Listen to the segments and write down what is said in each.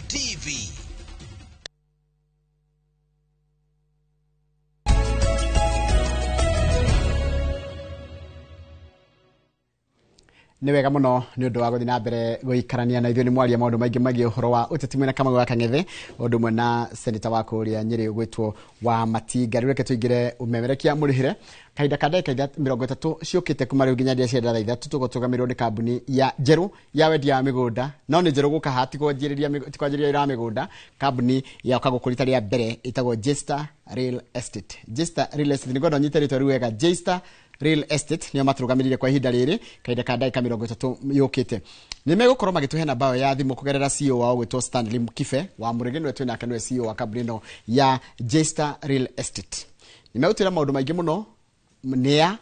TV. Nĩ wega mũno nĩ ũndũ wa gũthiĩ na mbere gũikarania na ithuĩ. Nĩ mwaria maũndũ maingĩ megiĩ ũhoro wa ũteti mwena Kamau wa Kang'ethe, ũndũ ũmwe na seneta wa kũrĩa Nyĩrĩ ũgwĩtwo wa Matinga. Rĩu reke tũingĩre ũmemerekia mũrĩhĩre kahinda ka ndagĩka 30 ciũkĩte kuma rĩu nginya rĩrĩa cienda thaa 3. Tũgũtũgamĩrwo nĩ kambuni ya njerũ ya wendia wa mĩgũnda, no nĩ njerũ gũka haha, ti kwanjĩrĩria wĩra wa mĩgũnda. Kambuni ya ũka gũkũ rita rĩa mbere ĩtagwo Jester Real Estate. Jester Real Estate, nĩngwenda ũnyite rĩtwa rĩu wega. Jester Real Estate nĩo matũrũgamĩrĩire kwa ihinda rĩrĩ. Kahinda ka ndagĩka 30 yũkĩte nĩ megũkorwo magĩtũhe namba yao ya thimũ kũgerera CEO wao gwĩtwo Stanley Mkibe wa Mũrĩgĩ, nĩwe twĩ nake, nĩwe CEO wa kambuni ĩno ya Jester Real Estate. Nĩ megũtwĩra maũndũ maingĩ mũno, nĩa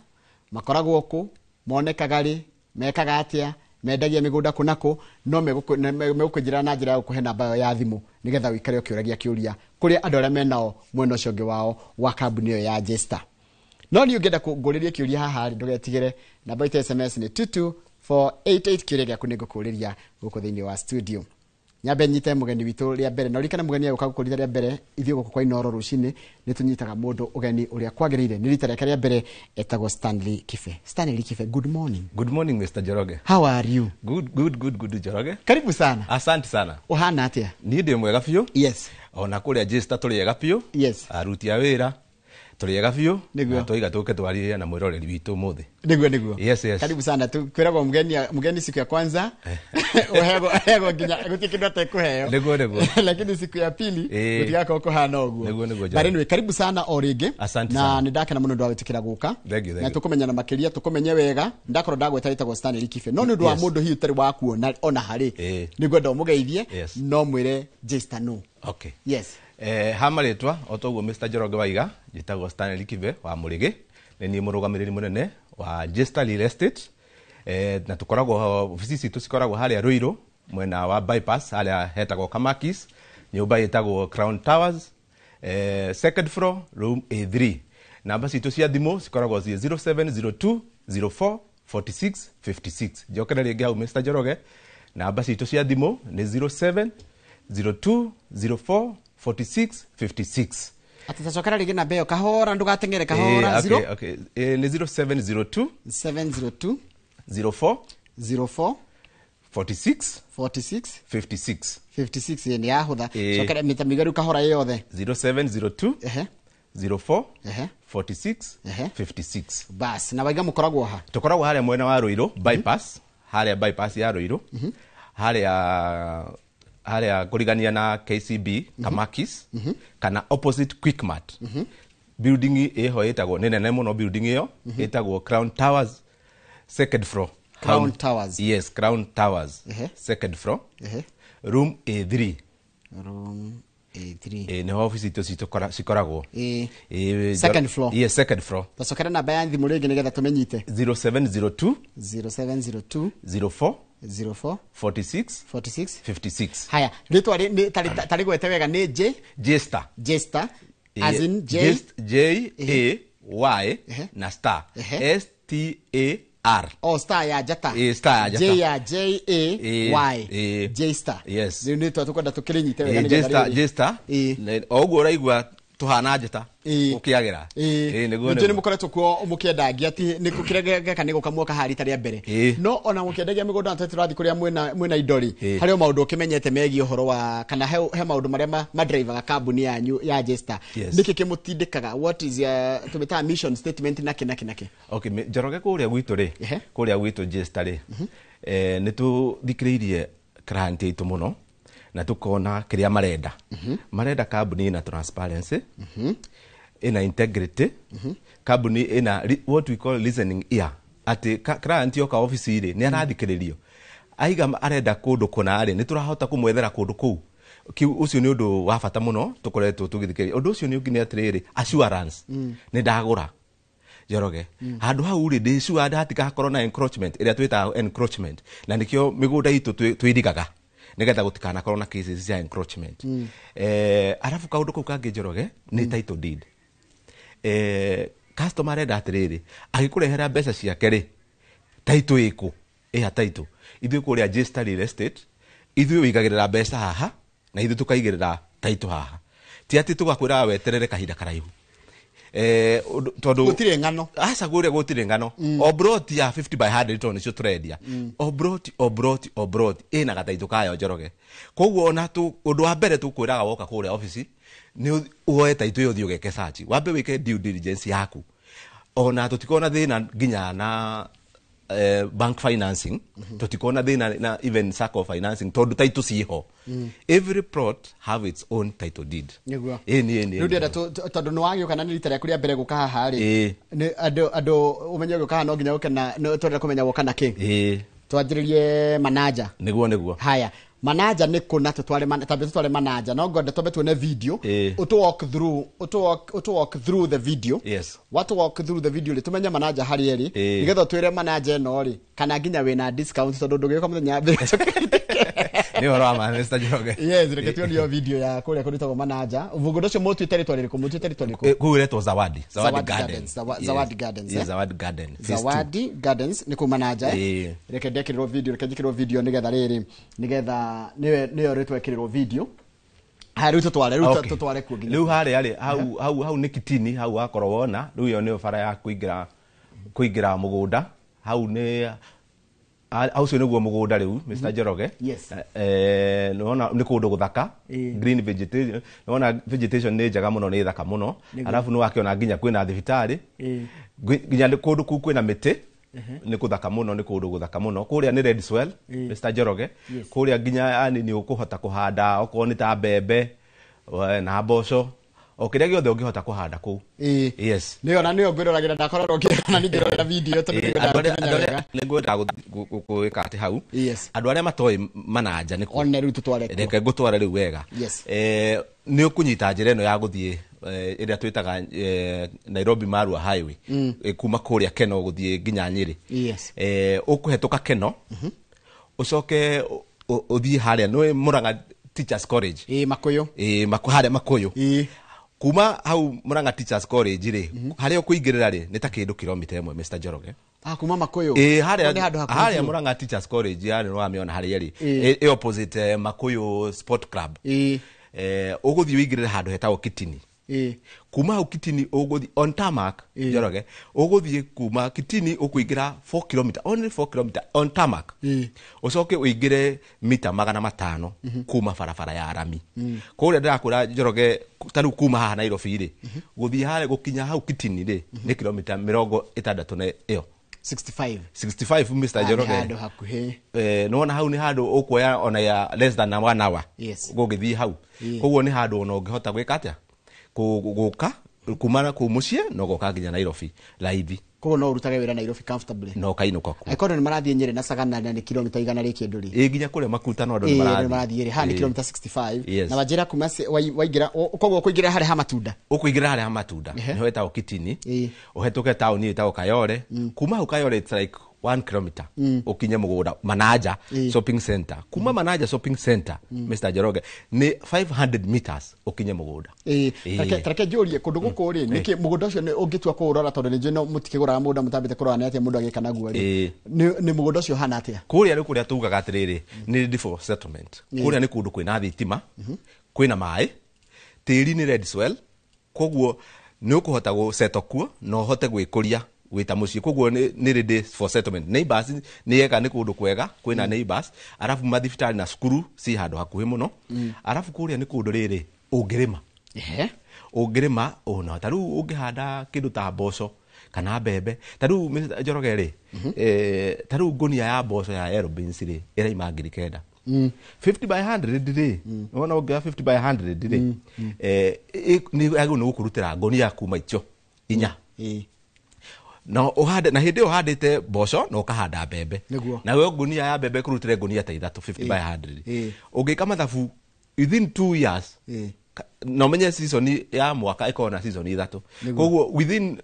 makoragwo kũ, monekaga rĩ, mekaga atĩa, mendagia mĩgũnda kũ na kũ, no megũkũnjĩra na njĩra ya gũkũhe namba yao ya thimũ nĩgetha ũikare ũkĩũragia kĩũria kũrĩa andũ arĩa menao mwena ũcio ũngĩ wao wa kambuni ĩyo ya Jester. No niĩ ũngĩenda ngũrĩrie kĩũria haha rĩ, ndũgetigĩre, namba itũ SMS nĩ 22488. Kĩũria gĩaku nĩ ngũkũrĩria gũkũ thĩinĩ wa studio. Nyambe nyite mũgeni witũ rĩa mbere, na ũririkane mũgeni agũka gũkũ rita rĩa mbere, ithuĩ gũkũ kwa Inooro rũcinĩ nĩ tũnyitaga mũndũ ũgeni ũrĩa kwagĩrĩire. Nĩ rita rĩake rĩa mbere, etagwo Stanley Kibe. Stanley Kibe, good morning. Good morning, Mr. Njoroge. How are you? Good, good, good, good, Njoroge. Karibu sana. Asante sana. Ũhana atĩa? Niĩ ndĩ mwega biũ. Yes. Ona kũrĩa Jester tũrĩ ega biũ. Yes. Aruti a wĩra tũrĩ ega biũ. Nĩguo. Na twaiga tũke twarie na mwĩroreri witũ ũmũthĩ. Nĩguo. Yes. Karibu sana. Tu kwĩragwo mgeni siku ya kwanza uheagwo nginya gũtirĩ kĩndũ atekũheo. Nĩguo. Lakini siku ya pili gũtigakorwo kũhana ũguo. Nĩguo, But Njoroge. anyway, karibu sana o rĩngĩ. Asante Na sana. nĩ ndakena mũno nĩ ũndũ wa gwĩtĩkĩra gũka. Thank you, thank Na you. tũkũmenyana makĩria, tũkũmenye wega. Ndakorwo ndagweta wĩtagwo Stanley Kibe, no nĩ ũndũ wa mũndũ hihi ũtarĩ wa kuona ona harĩ, nĩngwenda ũmũgeithie. Yes. No mwĩre Jester no. Okay. Yes. Ha marĩtwa o toguo Mr. Njoroge waiga, njĩtagwo Stanley Kibe wa Mũrĩgĩ, nĩ niĩ mũrũgamĩrĩri mũnene wa Jester Real Estate. Na tũkoragwo obici citũ cikoragwo harĩa Ruiru mwena wa bypass, harĩa hetagwo Kamakis, nyũmba ĩtagwo Crown Towers, second floor, room A3. Namba citũ cia thimũ cikoragwo ciĩ 0702 04 46 56. Njokere rĩngĩ hau, Mr. Njoroge, namba citũ cia thimũ nĩ 0702 04 46 56. Atĩ tacokera rĩngĩ namba ĩyo kahora, ndũgateng'ere, kahora. Okay, 0 okay. Nĩ 0702 702 04 04 46 46 56. 56. Ĩ, nĩ yahũtha. Cokera mĩta mĩigaru kahora yothe. 0702 04 46 56. Bas, na waiga mũkoragwo ha? Tũkoragwo harĩa mwena wa Ruiru bypass, harĩa bypass ya Ruiru, harĩa kũrigania na KCB Kamakis, kana opposite Quickmart. Building ĩho ĩtagwo, nĩ nene mũno, building ĩyo ĩtagwo Crown Towers, second floor. Crown Towers. Yes, Crown Towers, second floor, room A3. Room A3. Nĩho obici itũ cikoragwo. Second floor. Yes, second floor. Tacokera namba ya thimũ rĩngĩ nĩgetha tũmenyite. 0702 0702 04 04 46 46 56. Haya, rĩtwa tarĩ gwete wega nĩ J Jester. Jester, as in J J A Y na star S T A R. O, star ya njata. Star ya njata. J ya J A Y. J star. Yes. Rĩu nĩ tũkwenda tũkĩrĩnyite wega nĩgetha Jester rĩrĩ. Jester. O ũguo ũraigua tũhana njata ũkĩagĩra. Nĩguo. Ningĩ nĩ mũkoretwo kuo mũkĩendangia, ti nĩ kĩrĩa gĩka nĩ gũka muoka haha rita rĩa mbere, no ona mũkĩendagia mĩgũnda na tũrathiĩ kũrĩa mwĩna indo rĩ, harĩ o maũndũ ũkĩmenyete megiĩ ũhoro wa kana he maũndũ marĩa madrivaga kambuni yanyu ya Jester. Yes. Nĩkĩ kĩmũtindĩkaga? What is your tũmĩtaga mission statement nakĩ nakĩ nakĩ? Okay, Njoroge, kũrĩa gwitũ rĩ, kũrĩa gwitũ Jester rĩ, nĩ tũthikĩrĩirie client aitũ mũno na tũkona kĩrĩa marenda. Marenda kambuni ĩna transparency, ĩna integrity, kambuni ĩna what we call listening ear, atĩ client yoka obici rĩ, nĩ arathikĩrĩrio. Aiga arenda kũndũ kũna rĩ, nĩ tũrahota kũmwethera kũndũ kũu. Kiu ũcio nĩ ũndũ wa bata mũno tũkoretwo tũgĩthikĩrĩria. Ũndũ ũcio nĩ ũngĩ nĩ atĩrĩrĩ, assurance, nĩ ndagũra, Njoroge, handũ hau rĩ, ndĩ sure hatigakorwo na encroachment, ĩrĩa twĩtaga encroachment, na nĩkĩo mĩgũnda itũ twĩrigaga nĩgetha gũtikanakorwo na cases cia encroachment. Arabu kaũndũ kau kangĩ, Njoroge, nĩ title deed. Customer arenda atĩrĩrĩ, agĩkũrehera mbeca ciake rĩ, title ĩkũ, ĩha title. Ithuĩ kũrĩa Jester Real Estate, ithuĩ wĩigagĩrĩra mbeca haha. Na ithuĩ tũkaigĩrĩra title haha. Ti atĩ tũgakwĩraga weterere kahinda karaihu. Tondũ Gũtirĩ ng'ano. Aca, kũrĩa gũtirĩ ng'ano. O broti ya 50 by 100 tondũ nĩcio tũrendia, o broti, o broti, o broti ĩna gataitũ kayo, Njoroge. Koguo ona ũndũ wa mbere tũkwĩraga woka kũrĩa obici nĩ woe taitũ ĩyo, ũthiĩ ũgeke search, wambe wĩke due diligence yaku. Ona tũtikorwo na thĩna nginya na bank financing, tũtikorwo na thĩna na even sacco financing tondũ title ciĩho. Every plot have its own title deed. Nĩguo. Ĩni, ĩni. Rĩu ndĩrenda tondũ nĩ wagĩũka na nĩ rita rĩaku rĩa mbere gũka haha rĩ, nĩ andũ ũmenye ũgĩũka haha no nginya ũke na twenda kũmenya woka na kĩ. Twanjĩrĩrie Manaja. Nĩguo. Haya, Manaja nĩ kũ? Na tũtware tambe tũtware Manaja, no ngwenda twambe tuone video. Ũtũ walk through, ũtũ walk through the video. Watu walk through the video rĩ, tũmenye Manaja harĩa ĩrĩ, nĩgetha ũtwĩre Manaja ĩno rĩ, kana nginya wĩna discount tondũ ndũgĩũka mũthenya wa mbere. Nĩ ũhoro wa ma, Mr. Njoroge. Yes, reke tuone video ya kũrĩa kũrĩtagwo Manaja. Mũgũnda ũcio mũtuĩte rĩtwa rĩrĩkũ? Mũtuĩte rĩtwa rĩrĩkũ? Kũu ĩretwo Zawadi Zawadi Zawadi Garden. Gardens, Zawadi Gardens, Yes, eh? Zawadi Garden Phase two. Zawadi Gardens nĩ kũu Manaja, eh? Ĩĩ. Reke ndekĩrĩrwo video, reke njĩkĩrwo video nĩgetha rĩrĩ, nĩgetha nĩyo rĩtwa ĩkĩrĩrwo video. Haya, rĩu tũtware, rĩu tũtware kuo nginya. Rĩu harĩa rĩ, hau nĩ Kitini. Hau wakorwo wona rĩu ĩyo nĩyo bara ya kũingĩra mũgũnda. Hau nĩ hau ũcio nĩguo mũgũnda rĩu, Mr. Njoroge. Nĩwona nĩ kũndũ gũthaka, green vegetation. Nĩwona vegetation nĩ njega mũno, nĩ thaka mũno. Alafu nĩwakĩona nginya kwĩna thibitarĩ. Nginya nĩ kũndũ kũu kwĩna mĩtĩ, nĩ kũthaka mũno, nĩ kũndũ gũthaka mũno. Kũrĩa nĩ red soil, Mr. Njoroge. Kũrĩa nginya yani nĩ ũkũhota kũhanda okorwo nĩ ta mbembe na mboco, o kĩrĩa gĩothe ũngĩhota kũhanda kũu. Yes. Nĩyo na nĩyo ngwĩroragĩra, ndakoragwo ngĩona ningĩrorera video tondũ nĩngwendaga Andũ arĩa kũmenya andũ arĩa wega. Nĩ ngwendaga gwĩka atĩ hau andũ arĩa matoĩ Manaja nĩ kũ. One rĩu tũtware kuo. Reke ngũtware rĩu wega. Nĩ ũkũnyita njĩra ĩno ya gũthiĩ ĩrĩa twĩtaga Nairobi Marua Highway, kuma kũrĩa Keno gũthiĩ nginya Nyĩrĩ. Ũkũhetũka Keno, ũcoke ũthiĩ harĩa nĩ Murang'a Teachers College. Ĩĩ, Makũyũ. Ĩĩ, harĩa Makũyũ. Kuma hau Murang'a Teachers College rĩ, harĩa ũkũingĩrĩra rĩ, nĩ ta kĩndũ kilomita 1, Mr. Njoroge. Ah, kuma Makũyũ. Ĩĩ, harĩa Nĩ handũ hakuhĩ harĩa biũ. Murang'a Teachers College yarĩ, nĩwamĩona harĩa ĩrĩ. Ĩ opposite Makũyũ Sport Club. Ũgũthiĩ ũingĩrĩre handũ hetagwo Kitini. Kuma hau Kitini ũgũthiĩ on tarmac. Njoroge, ũgũthiĩ kuma Kitini ũkũingĩra 4 km, only 4 km on tarmac. Ũcoke ũingĩre mita 500 kuma barabara ya rami kũrĩa ndĩrakwĩra, Njoroge. Ta rĩu kuma haha Nairobi rĩ, gũthiĩ harĩa gũkinya hau Kitini rĩ, nĩ kilomita 60 na ĩyo. 65. 65, Mr. Ah, nĩ Njoroge. handũ hakuhĩ. Nĩwona hau nĩ handũ ũkuoya ona ya less than one hour gũgĩthiĩ hau. Koguo nĩ handũ ona ũngĩhota gwĩka atĩa, gũka kuma na kũu mũciĩ na ũgoka nginya Nairobi raithi. Koguo no ũrutage wĩra Nairobi comfortably. Na ũkainũka kuo. Angĩkorwo nĩ marathiĩ Nyĩrĩ na Sagana na nĩ kilomita igana rĩ kĩndũ rĩ. Ĩ, nginya kũrĩa Makutano andũ nĩ Ĩĩ, marathiĩ. nĩ marathiĩ rĩ, haha nĩ kilomita 65. Na wanjĩra kuma waingĩra koguo kũingĩra harĩa ha matunda. Ũkũingĩra harĩa ha matunda, nĩho hetagwo Kitini. Ũhetũke taũni ĩtagwo Kayole. Kuma hau Kayole it's like 1 kilometer ũkinye mũgũnda Manaja Shopping Center. Kuma Manaja Shopping Center, Mr. Njoroge, nĩ 500 meters ũkinye mũgũnda. Tareke njũrie, kũndũ gũkũ rĩ, nĩkĩ mũgũnda ũcio nĩ ũngĩtua kũũrora, tondũ nĩ njũĩ no mũtikĩgũraga mũgũnda mũtambĩte kũrora nĩ atĩa mũndũ agĩka naguo rĩ, nĩ mũgũnda ũcio ũhana atĩa? Kũrĩa rĩ, kũrĩa tugaga atĩrĩrĩ, nĩ ready for settlement. Kũrĩa nĩ kũndũ kwĩna thitima, kwĩna maĩ, tĩri nĩ red soil, koguo nĩ ũkũhota gũseto kuo na ũhote gwĩkũria wĩta mũciĩ. Koguo nĩ ready for settlement. Neighbors nĩ ega, nĩ kũndũ kwega kwĩna neighbors. Arabu mathibitarĩ na cukuru ci handũ hakuhĩ mũno. Arabu kũrĩa nĩ kũndũ rĩrĩ ũngĩrĩma, ũngĩrĩma ona ta rĩu ũngĩhanda kĩndũ ta mboco kana mbembe. Ta rĩu, Mr. Njoroge rĩ, ta rĩu ngũnia ya mboco ya yellow beans rĩ, ĩraima 9,000. 50 by 100 rĩ, wona ũngĩoya 50 by 100 rĩ, nĩ yagĩrĩirwo nĩ gũkũrutĩra ngũnia kuma icio inya. Na ũhande, na hĩndĩ ĩyo ũhandĩte mboco na ũkahanda mbembe. Nayo ngũnia ya mbembe ĩkũrutĩre ngũnia ta ithatũ, 50 by 100. Ũngĩka mathabu within 2 years, na ũmenye season ya mwaka ĩkoragwo na season ithatũ, koguo within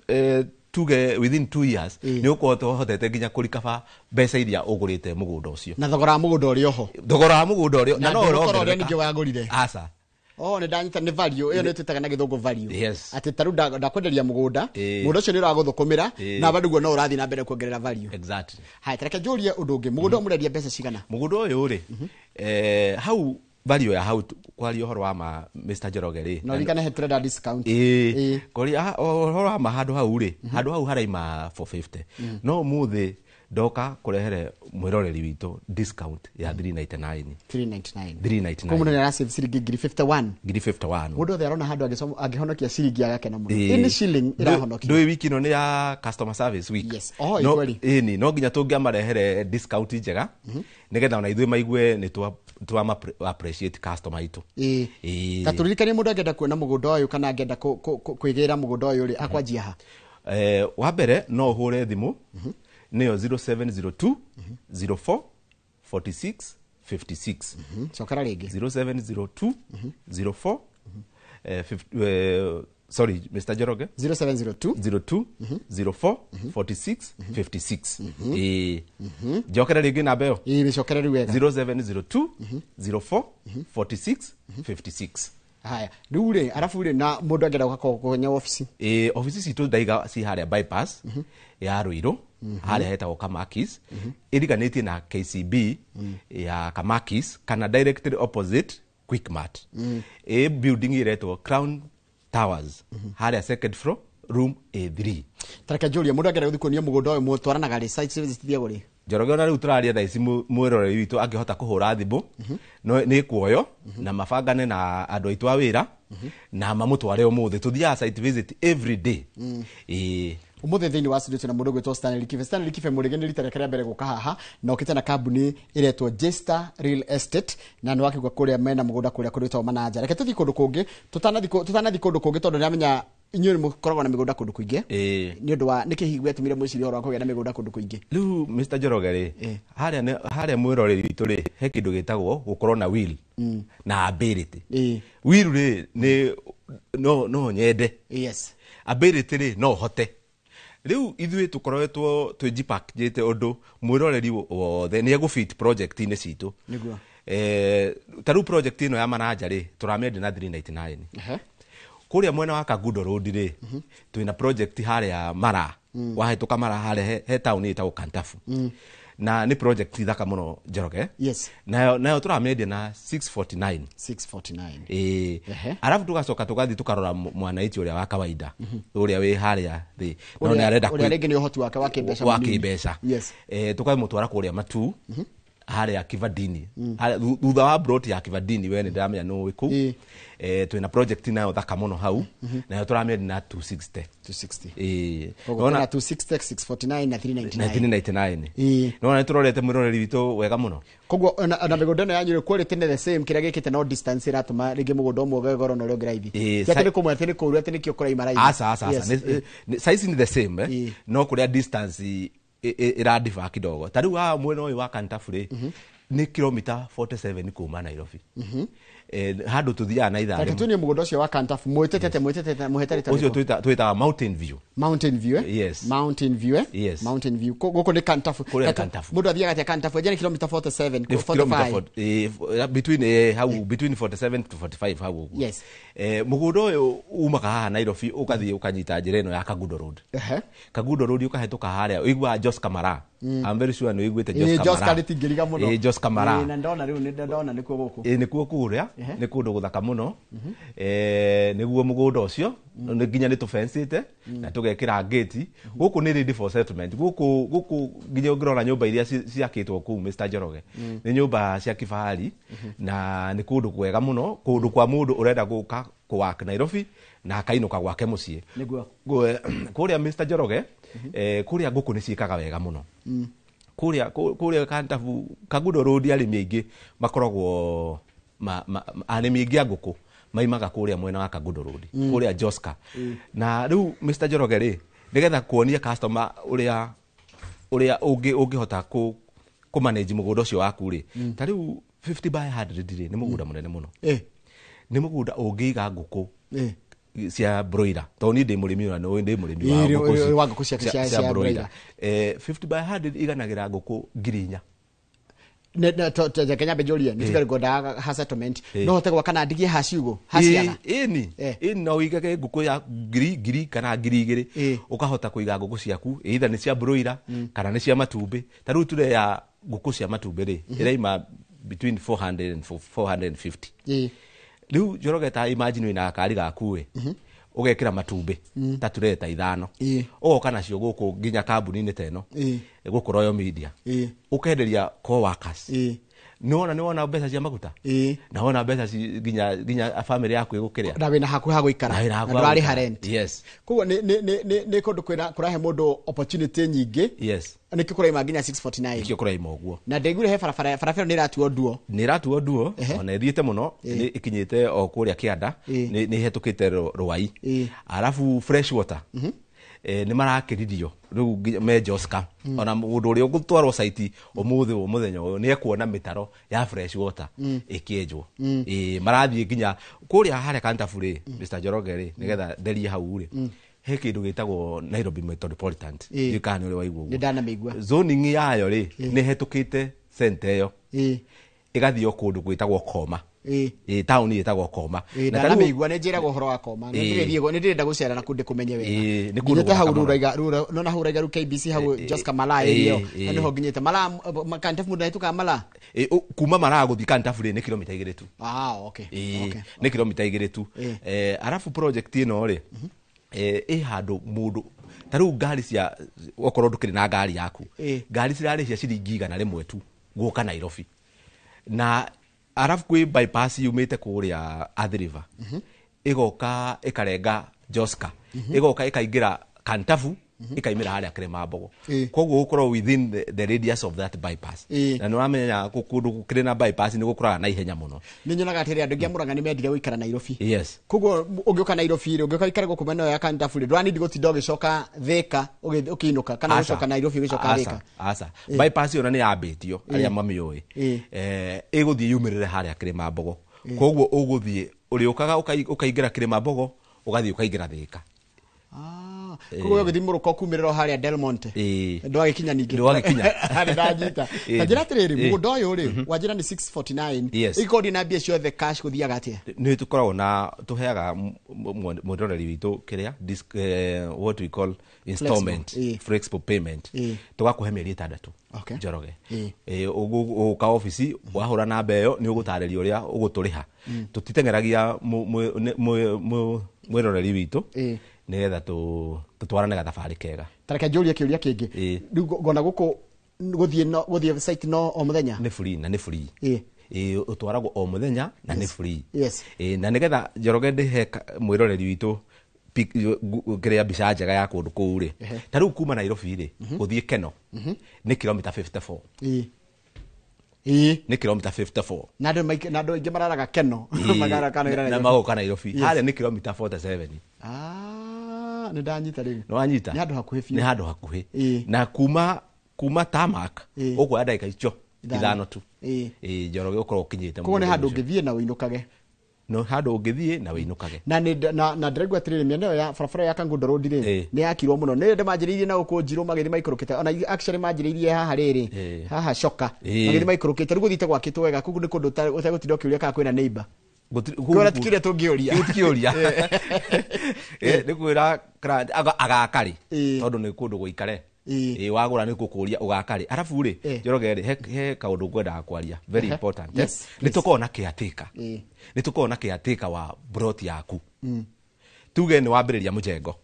tuge within 2 years nĩ ũkorwo ũhotete nginya kũrikaba mbeca iria ũgũrĩte mũgũnda ũcio. Na thogora wa mũgũnda ũrĩ oho. Thogora wa mũgũnda ũrĩa Na na no ndũgũkorwo ũrĩa ũrongerereka. ningĩ wagũrire. Aca. Oh, nĩ ndanyita, nĩ value ĩyo nĩ twĩtaga na gĩthũngũ value. Atĩ ta rĩu ndakwenderia mũgũnda, mũgũnda ũcio nĩ ũragũthũkũmĩra na bado guo no ũrathiĩ na mbere kuongerera value. Exactly. Haya, tareke njũrie ũndũ ũngĩ. Mũgũnda ũyũ mũrendia mbeca cigana? Mũgũnda ũyũ rĩ, hau value ya hau kwaria ũhoro wa ma Mr. Njoroge rĩ. Na ũririkane he tũrenda discount. Ĩĩ, kwaria ũhoro wa ma handũ hau rĩ, handũ hau haraima 450, no ũmũthĩ ndoka kũrehere mwĩroreri witũ discount ya 399. 399. 399. Koguo mũndũ nĩ arasave ciringi ngiri 51. Ngiri 51. Mũndũ othe arona handũ angĩhonokia ciringi agakena mũno. Ĩĩ, nĩ shilling ĩrahonokio. Ndũĩ wiki ĩno nĩ ya customer service week. Yes. Oh, no, kweli. Ĩni no nginya tũngĩamarehere discount njega nĩgetha ona ithuĩ maigue nĩ twa appreciate customer itũ. Ĩĩ. Ĩĩ. Ta tũririkanie, mũndũ angĩenda kuona mũgũnda ũyũ kana angĩenda kwĩgĩra mũgũnda ũyũ rĩ, akwanjia ha? Wa mbere no ũhũre thimũ nĩyo 0702 04 46 56. Cokera rĩngĩ. 0702 04 sorry, Mr. Njoroge. 0702 02 04 46 56. Ĩĩ, njokere rĩngĩ namba ĩyo. Ĩĩ, mĩcokere rĩu wega. 0702 04 46 56. Haya, rĩu rĩ, arabu rĩ, na mũndũ angĩenda gũka kũnya obici? Ĩĩ, obici citũ ndaiga ci harĩa bypass ya Ruiru, harĩa hetagwo Kamakis, ĩriganĩtie na KCB ya Kamakis kana directly opposite Quickmart. Ĩ building ĩretwo Crown Towers, harĩa second floor, room A3. Tareke njũrie, mũndũ angĩenda gũthiĩ kuonio mũgũnda ũyũ, mũtwaranaga rĩ? Site visit ithiagwo rĩ? Njoroge, ona rĩu tũraria thaa ici, mwĩroreri witũ angĩhota kũhũra thimũ, no nĩ kuoyo na mabangane na andũ aitũ a wĩra na mamũtware ũmũthĩ. Tũthiaga site visit every day. Ĩĩ. Umuthi thiini wa studio twina mundu gwitwo Stanley Kibe. Stanley Kibe Murige ni rita rĩake rĩa mbere gũka haha na okĩte na kambuni ĩretwo Jester Real Estate, na nĩ wakĩgua kũrĩa mena mũgũnda kũrĩa kũrĩtwo Manaja. Reke tũthiĩ kũndũ kũngĩ, tũtanathiĩ kũndũ kũngĩ, tondũ nĩamenya inyuĩ nĩ mũkoragwo na mĩgũnda kũndũ kũingĩ. Ĩĩ. Nĩ ũndũ wa nĩkĩ hihi gwetũmire mwĩcirie ũhoro wa kũgĩa na mĩgũnda kũndũ kũingĩ? Rĩu Mr. Njoroge rĩ, harĩa mwĩroreri witũ rĩ, he kĩndũ gĩtagwo gũkorwo na will na ability. Will rĩ, nĩ no nyende. Ability rĩ, no hote. Rĩu ithuĩ tũkoretwo twĩjipakĩte ũndũ mwĩroreri wothe nĩ egũfit project-inĩ citũ. Ta rĩu project ĩno ya Manaja rĩ, tũramĩendia na 399. Kũrĩa mwena wa Kangundo Road rĩ, twĩna project harĩa Mara, wahĩtũka Mara harĩa he town ĩtagwo Kantafu, na nĩ project thaka mũno, Njoroge. Nayo tũramĩendia na 649. 649. Ĩĩ. Arabu tũgacoka tũgathiĩ tũkarora mwananchi ũrĩa wa kawaida, ũrĩa wĩ harĩa thĩ, no nĩ arenda ũrĩa rĩngĩ nĩ ũhoti wake wa kĩmbeca wa mũnini. Kĩmbeca. Tũkamũtwara kũrĩa Matu, harĩa Kivandini. Harĩa thutha wa plot ya Kivandini, we nĩ ndĩramenya nĩ ũĩ kũu. Twĩna project nayo thaka mũno hau, nayo tũramĩendia na 260. 260. Ĩĩ. Koguo kwĩna 260, 649 na 399. 1999. Nona nĩ tũrorete mwĩroreri witũ wega mũno. Koguo ona mĩgũnda ĩno yanyu rĩ, quality nĩ the same, kĩrĩa gĩkĩte no distance ĩratũma rĩngĩ mũgũnda ũmwe ũgĩe goro na ũrĩa ũngĩ raithi. Ĩĩ, Ti atĩ nĩ kũmwe, atĩ nĩ kũũru, atĩ nĩkĩo kũraima raithi. Aca, aca, aca. Size ni the same, eh? No kũrĩa distance ĩradifa kidogo. Ta rĩu haha mwena ũyũ wa Kantafu rĩ, nĩ kilomita 47 kuma Nairobi. Handũ tũthiaga na ithaa Reke rĩmwe. tuonie mũgũnda ũcio wa Kantafu. Mwĩtĩte atĩa? Mwĩtĩte atĩa? Mũhete rĩtwa Ũcio rĩrĩkũ? twĩtaga Mountain View. Mountain View, eh? Yes. Mountain View, eh? Yes. Mountain View. Gũkũ nĩ Kantafu. Kũrĩa nĩ Kata- Kantafu. Mũndũ athiaga atĩa Kantafu? Anja nĩ kilomita 47, Nĩ kilomita 45. Between, hau between 47 to 45 hau ũguo. Mũgũnda ũyũ umaga haha Nairobi, ũgathiĩ ũkanyita njĩra ĩno ya Kangundo Road. Kangundo Road ũkahĩtũka harĩa ũiguaga Jos Kamara. I'm very sure nĩ ũiguĩte Jos Ĩĩ, Jos Kamara. Kamara nĩtingĩriga mũno. Ĩĩ, Jos Kamara. Ĩĩ, na ndona rĩu nĩ ndona nĩkuo gũkũ. Ĩĩ, nĩkuo kũrĩa nĩ kũndũ gũthaka mũno. Nĩguo mũgũnda ũcio nĩ nginya nĩ tũbensĩte na tũgekĩra ngĩti. Gũkũ nĩ ready for settlement. Gũkũ nginya ũngĩrora nyũmba iria ciakĩtwo kũu, Mr. Njoroge, nĩ nyũmba cia kifahari na nĩ kũndũ kwega mũno, kũndũ kwa mũndũ ũrenda gũka kũwak Nairobi na akainũka gwake mũciĩ. Kũrĩa Mr. Njoroge, kũrĩa ngũkũ nĩ ciĩkaga wega mũno. Kũrĩa Kantafu, Kangundo Road, arĩmi aingĩ makoragwo arĩmi aingĩ a ngũkũ maimaga kũrĩa mwena wa Kangundo Road, kũrĩa Joska. Na rĩu Mr. Njoroge rĩ, nĩgetha kuonia customer ũrĩa ũngĩhota kũ manage mũgũnda ũcio waku rĩ, ta rĩu 50 by 100 rĩ, nĩ mũgũnda mũnene mũno. Nĩ mũgũnda ũngĩiga ngũkũ cia broiler, tondũ niĩ ndĩ mũrĩmi, ona nĩ ndĩ mũrĩmi wa Ĩĩ, ngũkũ wa ngũkũ cia cia broiler. broiler. 50 by 100 iganagĩra ngũkũ 4,000. Reke nyambe njũrie, nĩ tuge ngwendaga ha settlement, no hote gwaka na ndigie ha ciugũ, ha ciaga? Ĩni. Ĩni, no ũigage ngũkũ ya ngiri kana 2,000. Ũkahota kũiga ngũkũ ciaku, either nĩ cia broiler kana nĩ cia matumbĩ. Ta rĩu ture ya ngũkũ cia matumbĩ rĩ, ĩraima between 400 and 450. Ĩĩ. Rĩu Njoroge, ta imagine wĩna gakari gaku ĩ, ũgekĩra matumbĩ ta turee ta 5, ũgoka nacio gũkũ nginya kambuni-inĩ ta ĩno, gũkũ Royal Media, ũkenderia co-workers. Nĩwona mbeca cia maguta, na wona mbeca nginya family yaku ĩgũkĩrĩa. Na wĩna hakuhĩ ha gũikara. Na wĩna na hakuhĩ ha ndũrarĩha gũikara. rent. Yes. Koguo nĩ kũndũ kwĩna kũrahe mũndũ opportunity nyingĩ. Nĩkĩo kũraima nginya 649. Nĩkĩo kũraima ũguo. Na ndaiguire he barabara ĩyo nĩ ĩratuo nduo. Nä ĩratuo nduo, ona ĩthiĩte mũno, nĩ ĩkinyĩte o kũrĩa kĩanda, nĩ ĩhetũkĩte Rwai. Arabu fresh water, nĩ marakĩririo rĩu nginya me Joska. Ona mũndũ ũrĩa ũgũtwarwo site ũmũthĩ ũyũ, mũthenya ũyũ, nĩ ekuona mĩtaro ya fresh water ĩkĩenjwo. Marathiĩ nginya kũrĩa harĩa Kantabu rĩ, Mr Njoroge rĩ, nĩgetha therie hau rĩ, he kĩndũ gĩtagwo Nairobi Metropolitan. Ndiũĩ kana nĩ ũrĩ waigua Nĩ ũguo. ndanamĩigua. Zoning yayo rĩ, nĩ ĩhetũkĩte center ĩyo, ĩgathiĩ o kũndũ gwĩtagwo Koma. Ĩ taũni ĩtagwo Koma. Ĩĩ, Na ta rĩu- ndanamĩigua, nĩ njĩragwo ũhoro wa Koma. Nĩ ndĩrenda gũcera na kũndũ kũmenye wega. Ĩĩ, nĩ kũndũ Nginyĩte hau gũthaka mũno. Ruraiga nona hau Ruraiga rĩu KBC hau, Joska Malaa area ĩyo. Na nĩho nginyĩte Malaa, Kantafu, mũndũ ahĩtũkaga Malaa. Ĩ, kuma Maraa gũthiĩ Kantabu rĩ, nĩ kilomita 2 tu. Ah, okay. Ĩĩ, nĩ kilomita 2 tu. Arabu project ĩno rĩ, ĩ handũ mũndũ ta rĩu ngari cia, okorwo ndũkĩrĩ na ngari yaku, ngari cirarĩhia ciringi 100 tu gũka Nairobi. Na arabu kwĩ bypass yumĩte kũrĩa Athi River, ĩgoka ĩkarenga Joska, ĩgoka ĩkaingĩra Kantabu, ĩkaimĩra harĩa Kĩrĩma-mbogo. Koguo gũkorwo within the radius of that bypass. Na nĩ ũramenya kũndũ gũkĩrĩ na bypass nĩ gũkũraga na ihenya mũno. Nĩ nyonaga atĩrĩ, andũ aingĩ a Mũrang'a nĩ mendire gũikara Nairobi. Koguo ũngĩũka Nairobi rĩ, ũngĩũka ũikare gũkũ mwena ũyũ ya Kantabu rĩ, ndũranindi gũtinda ũgĩcoka Thĩka ũkĩinũka, kana Aca. gũcoka Nairobi ũgĩcoka Aca, Thĩka. Aca, bypass ĩyo na nĩ yambĩtio, arĩa mamĩũĩ, ĩgũthiĩ yumĩrĩre harĩa Kĩrĩma-mbogo. Koguo ũgũthiĩ ũrĩũkaga ũkaingĩra Kĩrĩma-mbogo, ũgathiĩ ũkaingĩra Thĩka. Ah, koguo ũgĩthiĩ mũrũka ũkumĩrĩra o harĩa Del Monte. Ndwagĩkinya ningĩ. Ndwagĩkinya. Nĩ ndanyita. Ta njĩra atĩrĩrĩ, mũgũnda ũyũ rĩ, wanjĩra nĩ 649. Yes. Ĩkorwo ndĩ na mbia ciothe cash, gũthiaga atĩa? Nĩ tũkoragwo na tũheaga mwĩroreri witũ kĩrĩa what we call installment. Flexible payment. Tũgakũhe mĩeri 6. Njoroge. Ũgũka obici, wahũra namba ĩyo, nĩ ũgũtarĩrio ũrĩa ũgũtũrĩha. Tũtiteng'eragia mwĩroreri witũ, nĩgetha tũtwarane gathabarĩ kega. Ta reke njũrie kĩũria kĩngĩ. Rĩu ngona gũkũ gũthiĩ no gũthiĩ site no o mũthenya. Nĩ free, na nĩ free. Ĩ, ũtwaragwo o mũthenya na nĩ free. Ĩ, na nĩgetha Njoroge ndĩhe mwĩroreri witũ kĩrĩa mbica njega ya kũndũ kũu rĩ, ta rĩu kuma Nairobi rĩ, gũthiĩ Keno nĩ kilomita 54. Ĩĩ. Ĩĩ. Nĩ kilomita 54. Na andũ aingĩ mararaga Keno. Magara kana na Nairobi. Magoka Nairobi harĩa nĩ kilomita 47. Ah, nĩ ndanyita rĩu. Nĩ wanyita? Nĩ handũ hakuhĩ biũ. Nĩ handũ hakuhĩ. Na kuma tarmac ũkuoya ndagĩka icio 5. 5 tu. Ĩ, Njoroge, ũkorwo ũkinyĩte Koguo nĩ mũgũnda handũ ũcio. ũngĩthiĩ na ũinũkage. No handũ ũngĩthiĩ na wĩinũkage. Na nĩ na ndĩraigua atĩrĩrĩ, mĩena ĩyo ya barabara ya Kangundo Road rĩ, nĩ yakirwo mũno. Nĩ ndĩ manjĩrĩirie na gũkũ Njirũ, magĩthiĩ maikũrũkĩte, ona actually manjĩrĩirie haha rĩrĩ, haha Coka, magĩthiĩ maikũrũkĩte, rĩu gũthiĩte gwakĩtwo wega. Koguo nĩ kũndũ ũtegũtinda ũkĩũria kana kwĩna neighbor. Kwĩna tikĩũria tũngĩũria. Kĩu ti kĩũria. Nĩ kwĩra client agakarĩ, tondũ nĩ kũndũ gũikare. Ĩ, wagũra nĩ gũkũria ũgakarĩ. Arabu rĩ, Njoroge rĩ, he kaũndũ ngwendaga kwaria very important. Yes, Nĩ tũkoragwo na caretaker. Nĩ tũkoragwo na caretaker wa plot yaku. Tuge nĩ wambĩrĩria mũjengo,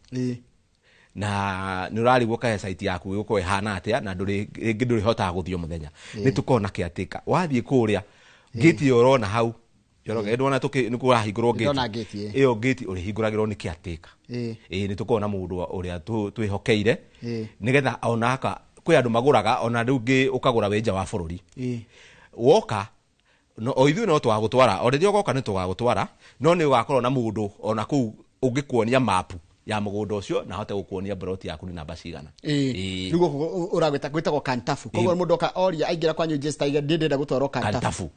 na nĩ ũrarigwo kahe site yaku ĩgũkorwo ĩhana atĩa, na ndũrĩ rĩngĩ ndũrĩhotaga gũthiĩ o mũthenya, nĩ tũkoragwo na caretaker. Wathiĩ kũrĩa gate ĩyo ũrona hau, Njoroge, ndwona nĩ kũrahingũrwo? Ndĩrona gate. Gate, ĩĩ. Ĩyo gate ũrĩhingũragĩrwo nĩ caretaker. Ĩĩ, nĩ tũkoragwo na mũndũ ũrĩa twĩhokeire, nĩgetha onaka kwĩ andũ magũraga, ona rĩu ngĩ ũkagũra wĩ nja wa bũrũri, woka no, o ithuĩ no twagũtwara, o rĩrĩa ũgoka nĩ tũgagũtwara, no nĩ ũgakorwo na mũndũ ona kũu ũngĩkuonia mapu ya mũgũnda ũcio na ahote gũkuonia plot yaku nĩ namba cigana. Rĩu gũkũ ũragwĩta gwĩtagwo Kantafu. Koguo mũndũ oka oria aingĩra kwanyu Jesta, ndĩ ndĩrenda gũtwarwo Kantafu. Kantafu.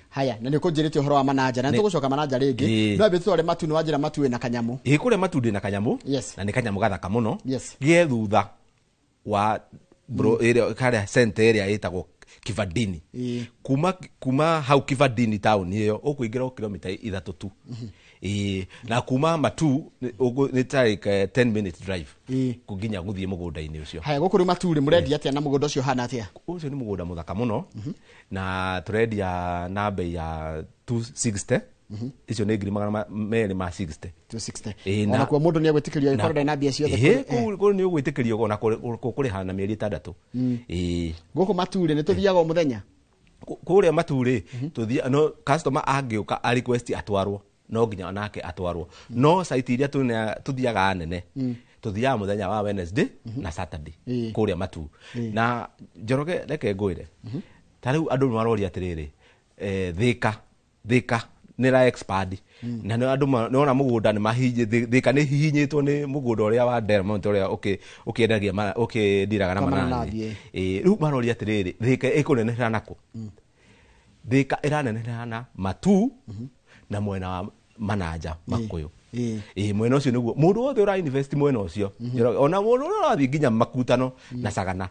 Haya, na nĩ ũkũnjĩrĩte ũhoro wa mananja, na nĩ tũgũcoka mananja rĩngĩ. No ambĩ tũtware matu, nĩ wanjĩra matu wĩna kanyamũ. Ĩ, kũrĩa matu ndĩ na kanyamũ. Na nĩ kanyamũ gathaka mũno. Ge thutha wa bro ĩrĩa karĩa center ĩrĩa ĩtagwo Kivandini. Ĩĩ. Kuma hau Kivandini taũni ĩyo ũkũingĩra o kilomita 3 tu. Ĩĩ, na kuma Matu nĩ ta like 10 minute drive Ĩĩ. nginya gũthiĩ mũgũnda-inĩ ũcio. Haya, gũkũ rĩu Maturĩ mũrendia atĩa na mũgũnda ũcio ũhana atĩa? Ũcio nĩ mũgũnda mũthaka mũno, na tũrendia na bei ya 260. Icio nĩ ngiri 260. 260? Ĩĩ, Ona kuo mũndũ nĩ egwĩtĩkĩrio angĩkorwo ndarĩ na mbia ciothe? Ĩĩ, kũu nĩ ũgwĩtĩkĩrio ona kũrĩha na mĩeri 6. Ĩĩ. Gũkũ Maturĩ nĩ tũthiaga o mũthenya? Kũrĩa Maturĩ tũthia no customer angĩũka a request atwarwo, no nginya onake atwarwo. No site iria tũthiaga nene, tũthiaga mũthenya wa Wednesday na Saturday kũrĩa Matu. Na Njoroge, reke ngwĩre, ta rĩu andũ nĩ maroria atĩrĩrĩ, Thika nĩ ra expand na nĩ andũ nĩwona mũgũnda nĩ mahihinye. Thika nĩ hihinyĩtwo nĩ mũgũnda ũrĩa wa Delmont ũrĩa ũkĩendagia ũkĩndiraga na Kwa mananathi. Mananathi. Ĩĩ, rĩu maroria atĩrĩrĩ, Thika ĩkũnenehera nakũ? Thika ĩranenehera na Matu na mwena wa Mananja Makũyũ. Ĩĩ, mwena ũcio nĩguo mũndũ wothe ũra invest mwena ũcio. Njoroge, ona mũndũ ũrĩa ũrathiĩ nginya Makutano na Sagana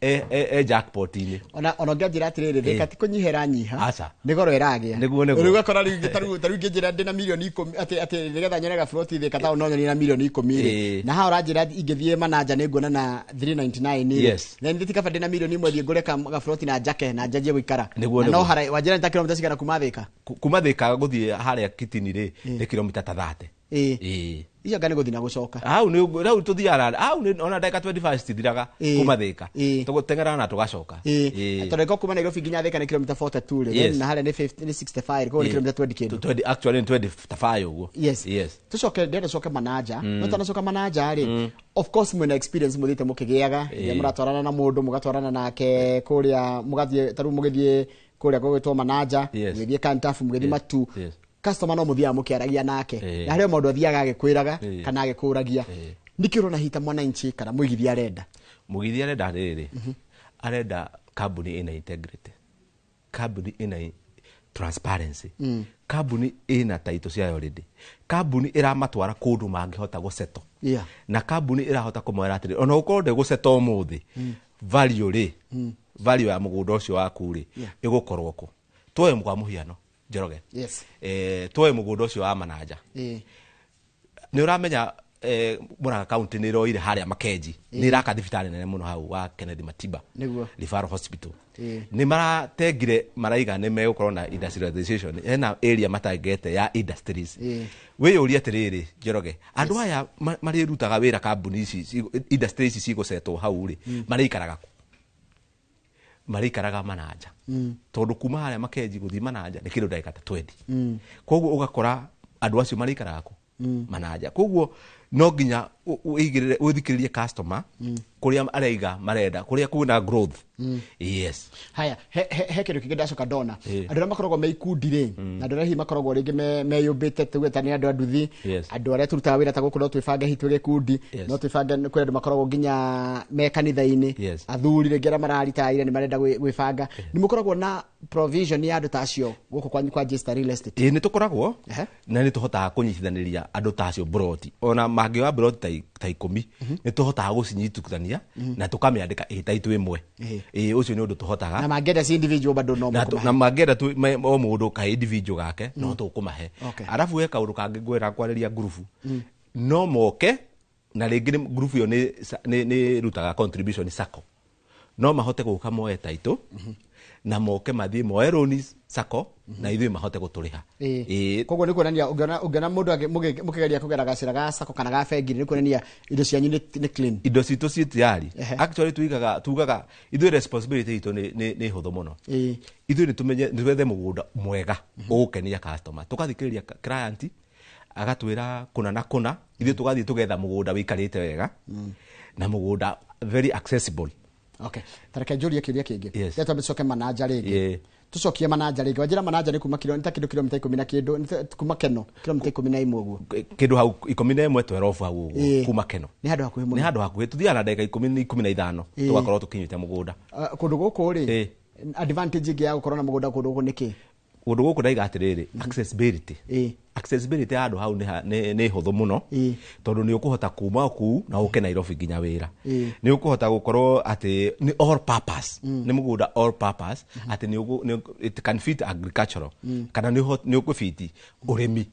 e jackpot-inĩ. Ona ũngĩanjĩra atĩrĩrĩ, Thika ti kũnyiha ĩranyiha. Aca. Nĩ goro ĩragĩa. Nĩguo. Rĩu ũgakora rĩu ta rĩu ingĩnjĩra ndĩna mirioni 10 atĩ nĩgetha nyone gaburoti Thika taũni no nyone na mirioni 10 rĩ. Na haha ũranjĩra ingĩthiĩ Mananja nĩ nguona na 399 rĩ. Then thiĩ kaba ndĩna mirioni 1 thiĩ ngũre gaburoti na njake na njanjie gũikara. Nĩguo, Na no nĩguo. hara wanjĩra nĩ ta kilomita cigana kuma Thika? Kuma Thika gũthiĩ harĩa Kitini rĩ, nĩ kilomita ta 30. Ĩĩ. Icio anga nĩ gũthiĩ na gũcoka. Hau nĩ hau tũthiaga hau nĩ ona ndagĩka 25 citithiraga kuma Thika. Tũgũteng'era na tũgacoka. Ĩĩ. Tondũ ĩko kuma Nairobi nginya Thika nĩ kilomita 42 rĩ. Then na harĩa nĩ 50, nĩ 65, koguo nĩ kilomita 20 kĩndũ. 20, actually nĩ 25 ũguo. Yes. Yes. Tucoke, ndĩrenda tucoke Manaja. No tanacoka Manaja rĩ, of course mwĩna experience mũthiĩte mũkĩgĩaga rĩrĩa mũratwarana na mũndũ, mũgatwarana nake kũrĩa, mũgathiĩ ta rĩu mũgĩthiĩ kũrĩa gũgwĩtwo Manaja, mũgĩthiĩ Kantafu, mũgĩthiĩ Matu. Customer no mũthiaga mũkĩaragia nake. Na harĩ o maũndũ athiaga agĩkwĩraga kana agĩkũragia. Nĩkĩ ũrona hita mwananchi kana mũigithia arenda? Mũigithia arenda rĩrĩ, arenda kambuni ĩna integrity, kambuni ĩna transparency, kambuni ĩna title ciayo already, kambuni ĩramatwara kũndũ mangĩhota gũsettle, na kambuni ĩrahota kũmwĩra atĩrĩ, ona gũkorwo ndĩgũsettle ũmũthĩ, value rĩ, value ya mũgũnda ũcio waku rĩ, ĩgũkorwo kũ. Tuoe kwa mũhiano, Njoroge, tuoe mũgũnda ũcio wa Mananja. Nĩ ũramenya Murang'a County nĩ ĩroire harĩa Makenji, nĩ ĩraka thibitarĩ nene mũno hau wa Kennedy Matiba Referral Hospital. Nĩ maratengire, maraiga nĩ megũkorwo na industrialization, hena area matangete ya industries. Wĩyũrie atĩrĩrĩ, Njoroge, andũ aya marĩrutaga wĩra kambuni ici industry ici cigũcetwo hau rĩ, marĩikaraga kũ? Marĩikaraga Mananja, tondũ kuma harĩa Makenji gũthiĩ Mananja nĩ kĩndũ ndagĩka ta 20. Koguo ũgakora andũ acio marĩikaraga kũ? Mananja. Koguo no nginya ũigĩrĩre, ũthikĩrĩrie customer kũrĩa araiga marenda, kũrĩa kwĩna growth. Yes. Haya, he kĩndũ kĩngĩ ndacoka ndona. Andũ arĩa makoragwo me ikundi rĩ, na andũ arĩa hihi makoragwo rĩngĩ meyũmbĩte, tuge ta nĩ andũ a nduthi, andũ arĩa tũrutaga wĩra ta gũkũ, no twĩbange hihi twĩ gĩkundi, no twĩbange, kwĩ andũ makoragwo nginya me kanitha-inĩ, athuri rĩngĩ arĩa mararitaire nĩ marenda gwĩbanga. Nĩ mũkoragwo na provision ya andũ ta acio gũkũ kwanyu kwa J-Star Real Estate? Ĩĩ, nĩ tũkoragwo na nĩ tũhotaga kũnyitithanĩria andũ ta acio mburoti. Ona mangĩoya mburoti ta 10, nĩ tũhotaga gũcinyitithania na tũkamĩandĩka ĩ taitũ ĩmwe. Ĩĩ, ũcio nĩ ũndũ tũhotaga. Na mangĩenda ci individual bado no Na mũkũmahe? Na mangĩenda o mũndũ ka individual gake no tũkũmahe. Arabu he kaũndũ kangĩ ngwĩra, kwarĩria ngurubu, no moke na rĩngĩ ngurubu ĩyo nĩ ĩrutaga contribution sacco, no mahote gũka moe taitũ na moke mathiĩ moe loan sacco na ithuĩ mahote gũtũrĩha. Ĩĩ. Koguo nĩ kuonania ũngĩona mũndũ mũkĩgeria kũgera gacĩra ga sacco kana ga bengi, nĩ kuonania indo cianyu nĩ clean. Indo citũ ciĩ tayari. Actually tugaga ithuĩ responsibility itũ nĩ hũthũ mũno. Ithuĩ nĩ tũmenye, nĩ twethe mũgũnda mwega ũgũkenia customer, tũgathikĩrĩria client agatwĩra kũna na kũna, ithuĩ tũgathiĩ tũgetha mũgũnda wĩikarĩte wega na mũgũnda very accessible. Okay. Tareke njũrie kĩũria kĩngĩ. Yes. Reke twambe tũcoke Manaja rĩngĩ. Tũcokie Manaja rĩngĩ. Wanjĩra Manaja nĩ kuma kilo, nĩ ta kĩndũ kilomita ikũmi na kĩndũ, nĩ ta kuma Keno, kilomita 11 ũguo. Kĩndũ hau 11, 12 hau ũguo, kuma Keno. Nĩ handũ hakuhĩ mũno. Nĩ handũ hakuhĩ. Tũthiaga na ndagĩka 10, 15, tũgakorwo tũkinyĩte mũgũnda. Kũndũ gũkũ rĩ, advantage ĩngĩ ya gũkorwo na mũgũnda kũndũ gũkũ nĩ kĩ? Kũndũ gũkũ ndaiga atĩrĩrĩ, accessibility. Accessibility ya handũ hau nĩ hũthũ mũno, tondũ nĩ ũkũhota kuma kũu na ũke Nairobi nginya wĩra. Nĩ ũkũhota gũkorwo atĩ nĩ all purpose, nĩ mũgũnda all purpose, atĩ it can fit agricultural, kana nĩ ũkũbiti ũrĩmi.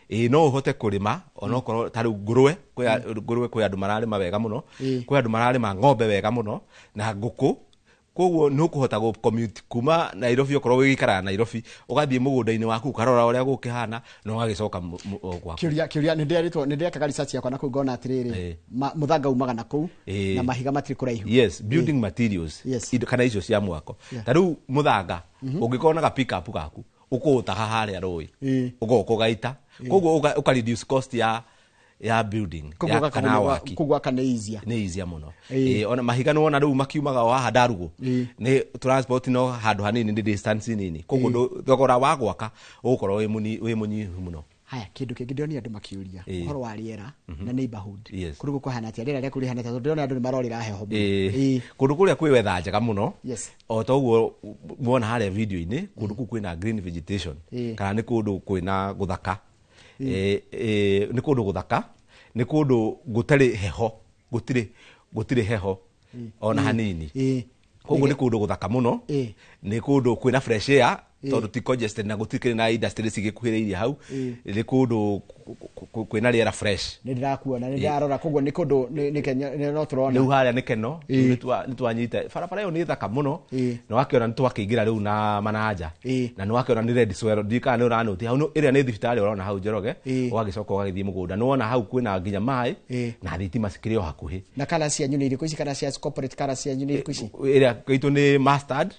Ĩĩ, no ũhote kũrĩma onokorwo ta rĩu ngũrwe, ngũrwe kwĩ andũ mararĩma wega mũno, kwĩ andũ mararĩma ng'ombe wega mũno na ngũkũ. Koguo nĩ ũkũhota gũ commute kuma Nairobi, okorwo wĩikaraga Nairobi, ũgathiĩ mũgũnda-inĩ waku ũkarora ũrĩa gũkĩhana na ũgagĩcoka gwaku. Kĩũria nĩ ndĩrarĩtwo, nĩ ndĩrekaga research yakwa na kũu ngona atĩrĩrĩ, mũthanga umaga na kũu na mahiga matirĩ kũraihu. Yes, building materials, indo kana icio cia mwako. Ta rĩu mũthanga ũngĩkorwo na ga pick up gaku ũkũũtaha harĩa rũĩ, ũgoka ũgaita, koguo ũka reduce cost ya building, ya kana waki. Koguo aka nĩ easier. Nĩ easier mũno. Ona mahiga nĩwona rĩu makiumaga o haha Ndarugu, nĩ transport no handũ hanini, nĩ distance nini, koguo thogora wa gwaka ũgũkorwo wĩ mũnyihu mũno. Haya, kĩndũ kĩngĩ ndĩronire andũ makĩũria ũhoro wa rĩera na neighborhood. Kũndũ kũhana atĩa rĩera rĩaku rĩhana atĩa? Tondũ ndĩrona andũ nĩ marorĩra heho mũno. Kũndũ kũrĩa kwĩ weather njega mũno. O ta ũguo muona harĩa video-inĩ, kũndũ kũu kwĩna green vegetation, kana nĩ kũndũ kwĩna gũthaka. Nĩ kũndũ gũthaka, nĩ kũndũ gũtarĩ heho, gũtirĩ heho ona hanini. Koguo nĩ kũndũ gũthaka mũno, nĩ kũndũ kwĩna fresh air, tondũ ti congested na gũtikĩrĩ na industry cigĩkuhĩrĩirie hau. Nĩ kũndũ kwĩna rĩera fresh. Nĩ ndĩrakuona, nĩ ndĩrarora, koguo nĩ kũndũ nĩ Kenya, no tũrona. Rĩu harĩa nĩ Keno, nĩ twanyita barabara ĩyo nĩ thaka mũno, na wakĩona nĩ twakĩingĩra rĩu na Mananja, na nĩ wakĩona nĩ red soil, ndiũĩ kana nĩ ũranũti hau, ĩrĩa nĩ thibitarĩ ũrona hau Njoroge, ũgagĩcoka ũgagĩthiĩ mũgũnda, nĩ wona hau kwĩna nginya maĩ na thitima cikĩrĩ o hakuhĩ. Na colour cianyu nĩ irĩkũ ici? Kana cia corporate colour cianyu nĩ irĩkũ ici? Ĩrĩa itũ nĩ mustard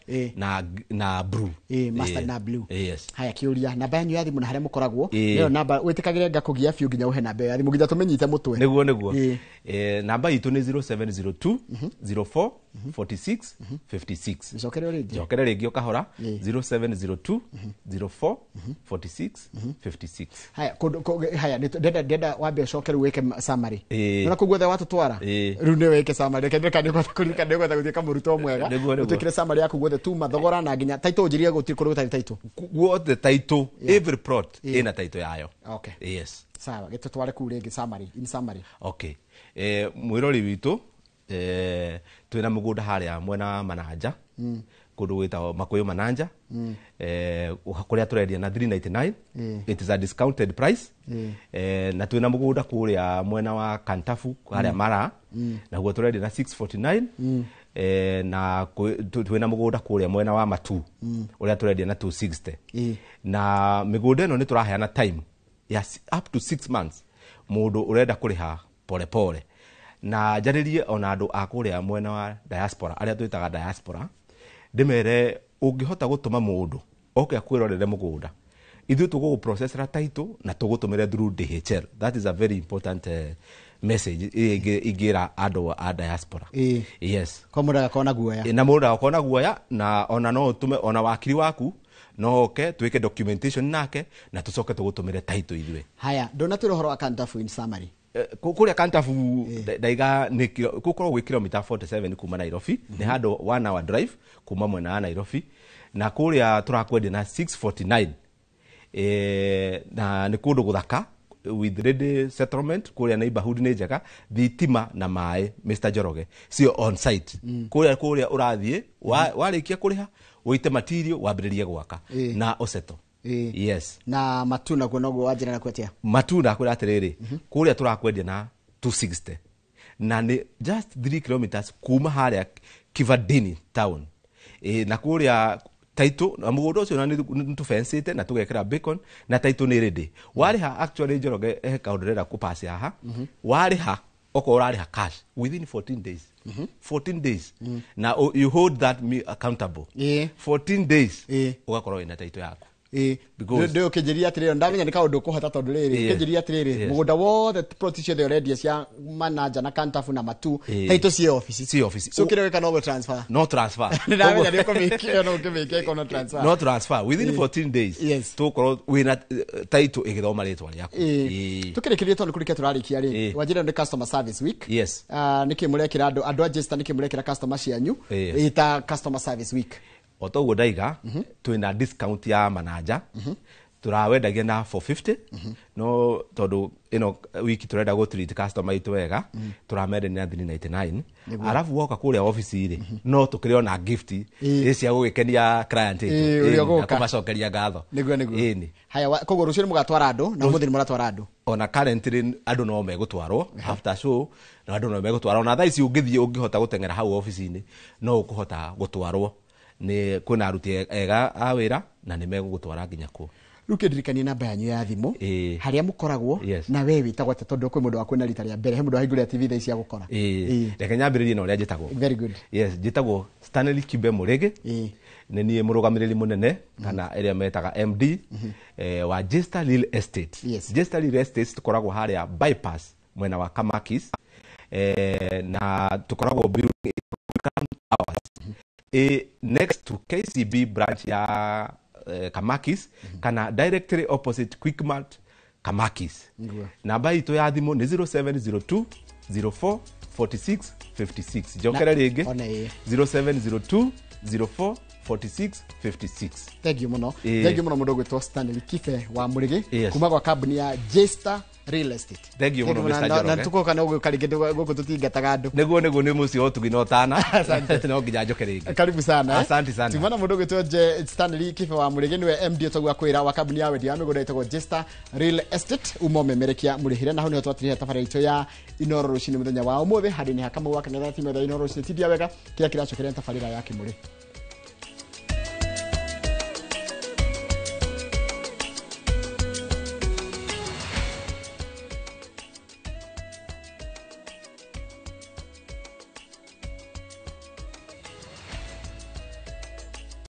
na blue. Mustard na blue. Yes. Haya, kĩũria, namba yanyu ya thimũ na harĩa mũkoragwo, nĩyo namba wĩtĩkagĩre ngakũgia biũ nginya ũhe namba ya thimũ nginya tũmĩnyite mũtwe. Nĩguo. Namba itũ nĩ 0702 04 46 56. Nĩcokere rĩngĩ. Njokere rĩngĩ ũkahora, 0702 04 46 56. Haya, haya, ndenda wambe ũcoke rĩu wĩke summary. Nona kũu guothe watũtwara, rĩu nĩ wĩke summary. Reke ndĩka nĩũkũhota kũririkana, nĩũkũhota gũthiĩ kamũrutwo mwega. Ũtwĩkĩre summary yaku guothe, tuma thogora na nginya title, njĩrire gũtirĩ kũndũ gũtarĩ title. Guothe title, every plot ĩna title yayo. Okay. Yes. Sawa, gĩtũtware kũu rĩngĩ summary, in summary. Okay. Mwĩrori witũ, twĩna mũgũnda harĩa mwena Mananja, kũndũ gwĩtagwo Makuyu Mananja, kũrĩa tũrendia na 399. It is a discounted price. Na twĩna mũgũnda kũrĩa mwena wa Kantafu harĩa Mara, naguo tũrendia na 649. Na twĩna mũgũnda kũrĩa mwena wa Matu, ũrĩa tũrendia na 260. Na mĩgũnda ĩno nĩ tũraheana time ya up to 6 months mũndũ ũrenda kũrĩha pole pole. Na njarĩrie ona andũ a kũrĩa mwena wa diaspora, arĩa twĩtaga diaspora, ndĩmere ũngĩhota gũtũma mũndũ oke akwĩrorere mũgũnda, ithuĩ tũgũgũ-processera title na tũgũtũmĩre through DHL. That is a very important message ingĩra andũ a diaspora. Yes. Kwa mũndũ agakorwo na guoya. Na mũndũ agakorwo na guoya, na ona no ũtũme ona wakiri waku no oke twĩke documentation nake na tũcoke tũgũtũmĩre title ithuĩ. Haya, ndũnatwĩra ũhoro wa Kantafu in summary. Kũrĩa Kantafu ndaiga nĩ gũkoragwo gwĩ kilomita 47 kuma Nairobi, nĩ handũ 1 hour drive kuma mwena wa Nairobi, na kũrĩa tũrakwendia na 649. Na nĩ kũndũ gũthaka with ready settlement, kũrĩa neighborhood nĩ njega, thitima na maĩ Mr Njoroge cio on site. Kũrĩa ũrathiĩ, warĩkia kũrĩha ũite material wambĩrĩrie gwaka na ũseto. Yes. Na Matu naguo noguo wanjĩra nakuo atĩa? Matu ndakwĩra atĩrĩrĩ, kũrĩa tũrakwendia na 260 na nĩ just 3 kilometers kuma harĩa Kivandini town. Na kũrĩa title na mũgũnda ũcio na nĩ tũfencĩte na tũgekĩra bacon na title nĩ ready. Warĩha actually Njoroge, he kaũndũ ndĩrenda kũpass haha. Warĩha okorwo ũrarĩha cash within 14 days. 14 days. Na you hold that me accountable. 14 days ũgakorwo wĩna title yaku. Ndĩ ũkĩnjĩria atĩrĩrĩ, ndamenya nĩ kaũndũ ũkũhota tondũ rĩrĩ, ũkĩnjĩria atĩrĩrĩ, mũgũnda wothe plot ciothe ũrendia cia Mananja na Kantafu na Matu, title ciĩ office. Ciĩ office. So kĩrĩa wĩka no transfer. No transfer. Nĩ ndamenya nĩ ũkũmĩkia, no ũkĩmĩkia ĩkorwo no transfer. No transfer. Within 14 days, tũgũkorwo wĩna title ĩgĩthoma rĩtwa rĩaku. Tũkĩrĩkĩria tondũ kũrĩkia tũrarĩkia rĩ, wanjĩra nĩ customer service week. Nĩkĩ mũrekĩra andũ a Jesta, nĩkĩ mũrekĩra customer cianyu ĩta customer service week? O toguo ndaiga, twĩna discount ya Mananja, Tũrawendagia na 450, no tondũ ĩno wiki tũrenda gũ treat customer itũ wega, tũramenderia na 399. Arabu woka kũrĩa ofici rĩ, no tũkĩrĩ ona gift ĩ cia gũgĩkenia client itũ. Ũrĩa Ĩni, na ũgũka. kũmacokeria ngatho. Nĩguo. Ĩni. Haya, koguo rũciũ nĩ mũgatwara andũ na ũmũthĩ nĩ mũratwara andũ? Ona currently andũ no megũtwarwo after show, na andũ no megũtwarwo na thaa ici. Ũngĩthiĩ, ũngĩhota gũteng'era hau ofici-inĩ, no ũkũhota gũtwarwo nĩ kwĩna aruti ega a wĩra na nĩ megũgũtwara nginya kuo. Rĩu kĩndirikanie namba yanyu ya thimũ, harĩa mũkoragwo, na we wĩtagwo atĩa, tondũ kwĩ mũndũ wa kwĩna rita rĩa mbere, he mũndũ wahingũrĩra TV thaa ici agũkora. Reke nyambĩrĩrie na ũrĩa njĩtagwo. Very good. Yes, njĩtagwo Stanley Kibe Mũrĩgĩ. Nĩ niĩ mũrũgamĩrĩri mũnene kana ĩrĩa metaga MD wa Jester Real Estate. Jester Real Estate tũkoragwo harĩa bypass mwena wa Kamakis, na tũkoragwo building Crown Towers, next to KCB branch ya Kamakis, kana directly opposite Quickmart Kamakis. Namba itũ ya thimũ nĩ 0702 04 46 56. Njokere rĩngĩ. Ona ĩĩ. 0702 04 46 56. Thank you mũno. Thank you mũno mũndũ ũgwĩtwo Stanley Kibe wa Mũrĩgĩ kuma gwa kambuni ya Jester Real Estate. Thank you mũno, Mr. Na Njoroge. tũgũka na ũgũka rĩngĩ, gũkũ tũtingataga andũ. Nĩguo nĩ mũciĩ wa ũtugi na ũtana, no nginya njoke rĩngĩ. Karibu sana, eh. Asante sana. Tumana mũndũ ũgwĩtwo Stanley Kibe wa Mũrĩgĩ, nĩwe MD ũtagwa kwĩra wa kambuni ya wendia wa mĩgũnda ĩtagwo Jester Real Estate, uma ũmemerekia mũrĩhĩre. Na hau nĩho twatirihe tabarĩra itũ ya Inoro rũcinĩ mũthenya wa ũmũthĩ handũ-inĩ ha Kamau wa Kang'etha, timu ya Inoro rũcinĩ. Tindia wega kĩrĩa kĩracokeria nĩ tabarĩra ya Kĩmũrĩ.